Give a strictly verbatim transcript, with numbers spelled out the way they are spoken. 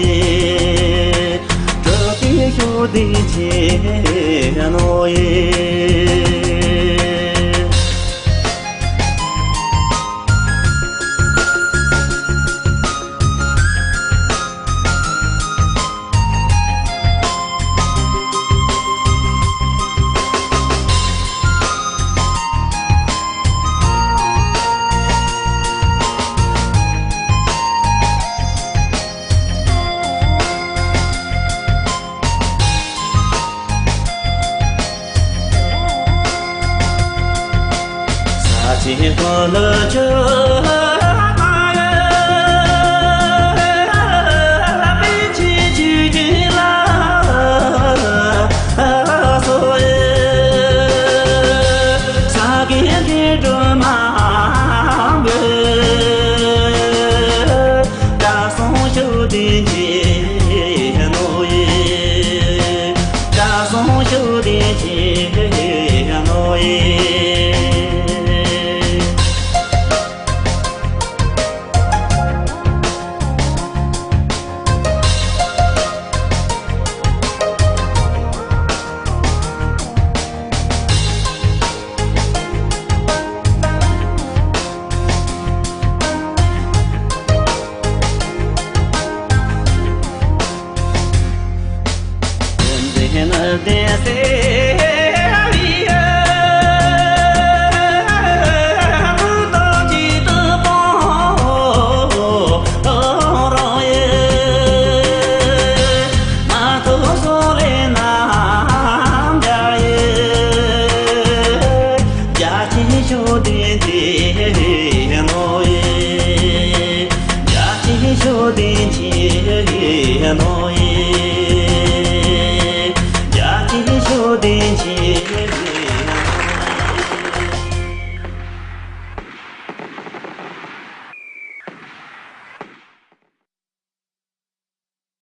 ཡེ། གྲུབ་པའི་ཤུགས་ལྡན་ཆེ་ནོ་ཡེ། ས་ཆེན་ཀུན་ལ་ཆུ་དང་། པཎ་ཆེན་ཆོས་ཀྱི་ལ་སོགས། ས་དགེ་འདུན་གྲུབ་རྣམས་ཀྱི། བཀྲ་གསུང་ཤུགས་ལྡན་ཆེ་ནོ་ཡེ། བཀྲ་གསུང་ཤུགས་ལྡན་ཆེ་ནོ་ཡེ།